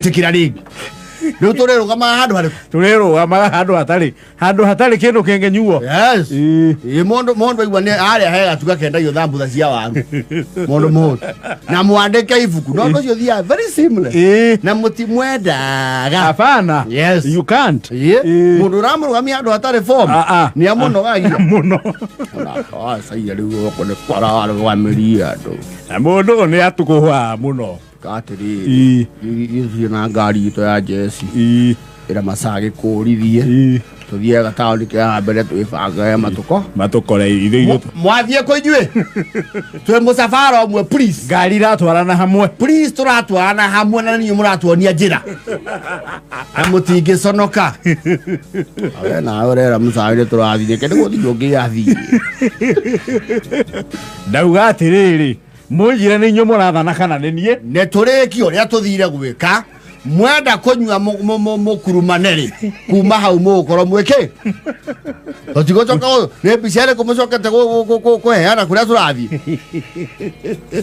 Tikira rĩngĩ. Rĩu tũrĩrũgamaga handũ harĩkũ? Tũrĩrũgamaga handũ hatarĩ kĩndũ kĩngĩnyuo. Yes. Ĩĩ. Ĩ mũndũ aigua nĩ harĩa he gatuka kendagio thambutha cia waru. Mũndũ mũhũtu. Na mwandĩke ibuku. No ũndũ ũcio ũthiaga very seamless. Na mũtimwendaga. Hapana. Yes. You can't. Ĩ Ĩĩ. mũndũ ũramũrũgamia handũ hatarĩ form Ah, ah. nĩ amũnogagia. Mũno. Caia rĩu gũkũ nĩ kwararũgamirie andũ. Na mũndũ ũyũ nĩ atukũhwaga mũno. Atĩrĩrĩ, Ĩĩ. ithiĩ na ngari itũ ya jeci ĩra macaa gĩkũrithie tũthiĩ gataũni kĩa mbere twĩbange matuko. Matũkore ithuĩ. Mwathiĩ kũ inyuĩ? Twĩ mũcabara ũmwe, please. Ngari iratwarana hamwe. Please, tũratwarana hamwe na niĩ mũratuonia njĩra na mũtingĩconoka. We nawe ũrera mũcaĩ nĩ tũrathiĩ kĩndũ gũthiĩ ũngĩ athiĩ. Ndauga atĩrĩrĩ, mũnjire nĩ inyuĩ mũrathana kana nĩ niĩ? Nĩ tũrĩkie ũrĩa tũthire gwĩka. Mwenda kũnyua mũkurumane rĩ, kuma hau mũgũkorwo mwĩkĩ tũtigũcoka nĩ mbica ĩrĩkũ mũcokete kũheana kũrĩa tũrathiĩ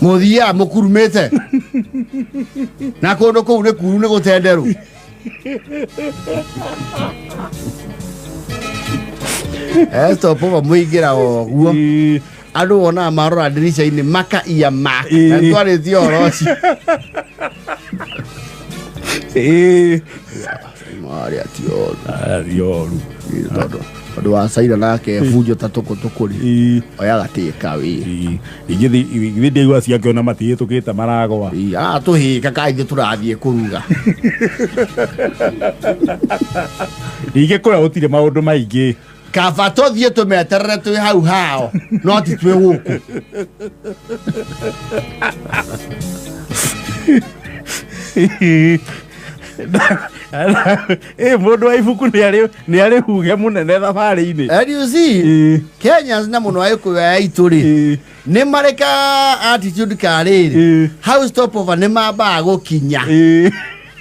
mũthiaga mũkurumĩte na kũndũ kũu nĩ kuru nĩ gũtenderũ. Stop over mũingĩra o ũguo andũ wonaga marora ndirica-inĩ maka ia mak na twarĩtie ũhoro ũcio. Marĩa ti oru. Ti oru. Tondũ wa caira nake bunjo ta tũkũ rĩ oyaga takeaway. Ingĩthiĩ ndiaigua ciake ona matihĩtũkĩte maragwa. Aratũhĩka ka ithuĩ tũrathiĩ kũruga. Ningĩ kũrĩa gũtirĩ maũndũ maingĩ. Kaba tũthiĩ tũmeterere twĩ hau hao no ti twĩ gũkũ. Ĩ mũndũ wa ibuku nĩ arĩ huge mũnene thabarĩ-inĩ. And you see, Kenyans na mũno Agĩkũyũ aya aitũ rĩ nĩ marĩ ka attitude ka rĩrĩ hau stop over nĩ mambaga gũkinya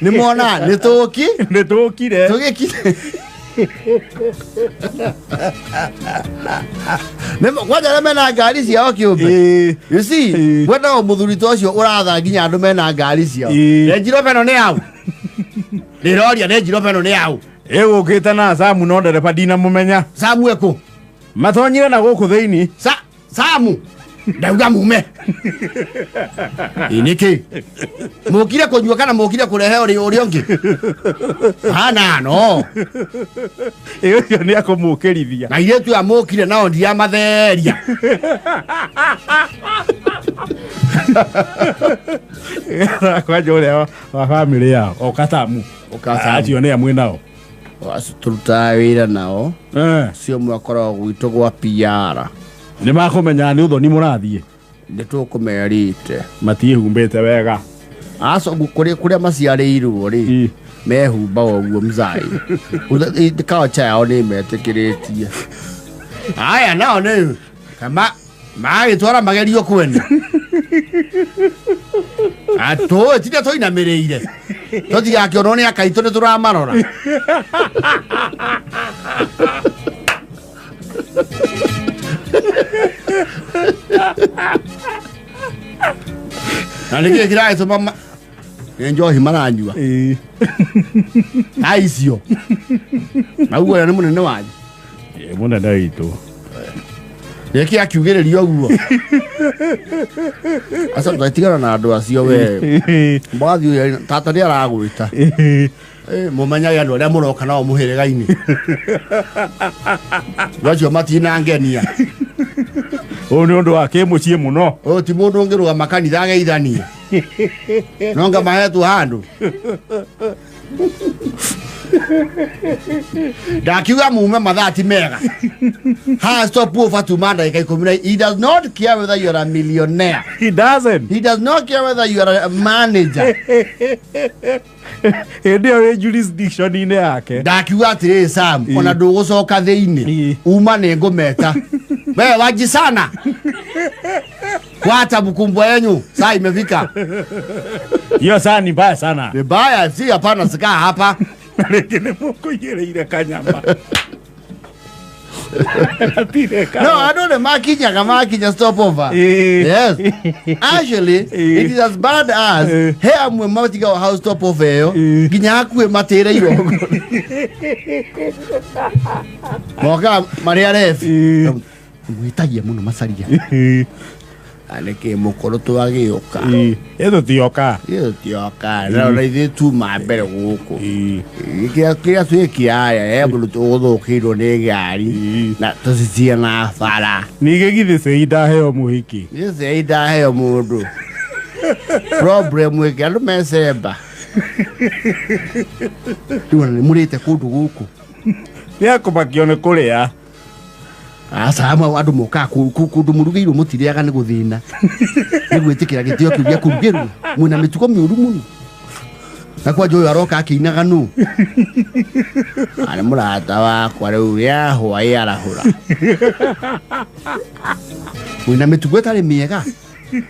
nĩ mona nĩ tũki nĩ tũkire. Tũgĩkinya kwanja arĩa mena ngari ciao kĩũmbe, you see, mwena o mũthuri ta ũcio ũratha nginya andũ mena ngari ciao. Range Rover ĩno nĩ yau? Ndĩroria, Range Rover ĩno nĩ yau? Ĩgũkĩte na Samu no ndereba ndinamũmenya. Samu ekũ? Matonyire na gũkũ thĩinĩ. Samu ndauga mume. Ĩ nĩkĩ mũkire kũnyua kana mũkire kũrehe ũrĩa ũngĩ hana no? Ĩ ũcio nĩ akũmũkĩrithia. Na airĩtu aya mũkire nao ndiamatheria. Kwanja ũrĩa wa bamĩrĩ yao oka Samu. Oka Samu. Acio nĩ amwe nao. Acio tũrutaga wĩra nao cio mwe akoragwo gwitũ gwa PR. Nĩ makũmenya nĩ ũthoni mũrathiĩ. Nĩ tũkũmerĩte. Matiĩhumbĩte wega. Aco kũrĩa maciarĩirwo rĩ mehumbaga ũguo mzai. Culture yao nĩ metĩkĩrĩtie. Aya nao nĩ kama magĩtwara magerio kwene atũĩ tiria tũinamĩrĩire tũtigakĩonwo nĩ akaitũ nĩ tũramarora. Na nĩkĩ kĩragĩtũma nĩ njohi maranyua ta icio na uguo nĩ mũnene wanyu? Ĩ, mũnene witũ. Nĩkĩ akiugĩrĩria ũguo? Aca twatigana na andũ acio we mwathi ũyũ tata nĩ aragwĩta. Ĩ, mũmenyage andũ arĩa mũroka nao mũhĩrĩga-inĩ. Andũ acio matinangenia. Ũyũ nĩ ũndũ wa kĩmũciĩ mũno. Ũyũ ti mũndũ ũngĩrũgama kanitha ageithanie no nga mahetwo handũ ndakiuga mume mathaa ti mega ha stop over tuma ndagĩka 10 na he does not care whether you are a millionaire. He doesn't. He does not care whether you are a manager. Hĩndĩ ĩyo wĩ jurisdiction-inĩ yake. Ndakiuga atĩrĩrĩ, Sam, ona ndũgũcoka thĩinĩ uma nĩ ngũmeta we waji sana kwata mkumbwa yenyu saa imefika. Hiyo saa ni mbaya sana. Ni mbaya, si hapana sikaa hapa. Na rĩngĩ nĩ mũkũigĩrĩire kanyama. Gatirĩ No, andũ nĩ makinyaga makinya stop over. Ĩĩ. Yes. Actually, Ĩĩ. it is as bad as Ĩĩ. he amwe matigagwo hau stop over ĩyo Ĩĩ. nginya hakuhĩ matĩrĩirwo. Mokaga marĩ arebi. Ĩĩ. Mwĩtagia mũno macaria. Ĩĩ. Na nĩkĩ mũkũrũ twagĩũka. Ĩĩ. Ĩ tũtioka. Ithuĩ tũtioka. Na ona ithuĩ tuma mbere gũkũ. Ĩĩ. Kĩrĩa kĩrĩa twĩkĩaya he mũndũ tũgũthũkĩirwo nĩ ngari Ĩĩ. na tũcicie na bara. Ningĩ githĩ cei ndaheo mũhiki. Gĩcei ndaheo mũndũ. Problem ĩngĩ andũ mecemba. Rĩu ona nĩ mũrĩte kũndũ gũkũ. Nĩ akũmakio nĩ kũrĩa. Aca amwe andũ mokaga kũndũ mũrugĩirwo mũtirĩaga nĩ gũthĩna. Nĩ gwĩtĩkĩra gĩtĩo kĩu gĩa kũrugĩrwo. Mwĩna mĩtugo mĩũru mũno. Na kwanja ũyũ aroka akĩinaga nũ. Arĩ mũrata wakwa rĩu rĩahwa ĩarahũra. Mwĩna mĩtugo ĩtarĩ mĩega.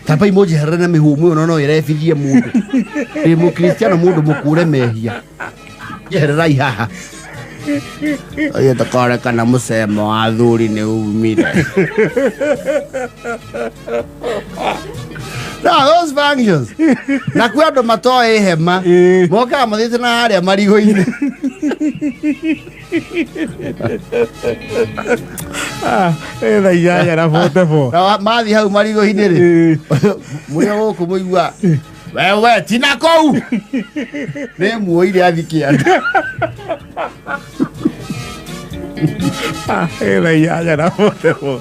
Tambai mũnjeherere na mĩhũmũ ĩyo no ĩrebithie mũndũ. Ndĩ mũkristiano mũndũ mũkũre mehia. Njehererai haha. Ũyũ tũkorekana mũcemo wa athuri nĩ umire. No, those functions. Na kwĩ andũ matoĩ hema. Ĩĩ. Mokaga mathiĩte na harĩa marigũ-inĩ. Ah, ĩ thaa inyanya na 44. Na mathiĩ hau marigũ-inĩ rĩ. Ĩĩ. Mũrĩ gũkũ mũigua. Wewe tina kũu. Nĩ muoire athi kĩanda. Ah, ĩ thaa inyanya na 44.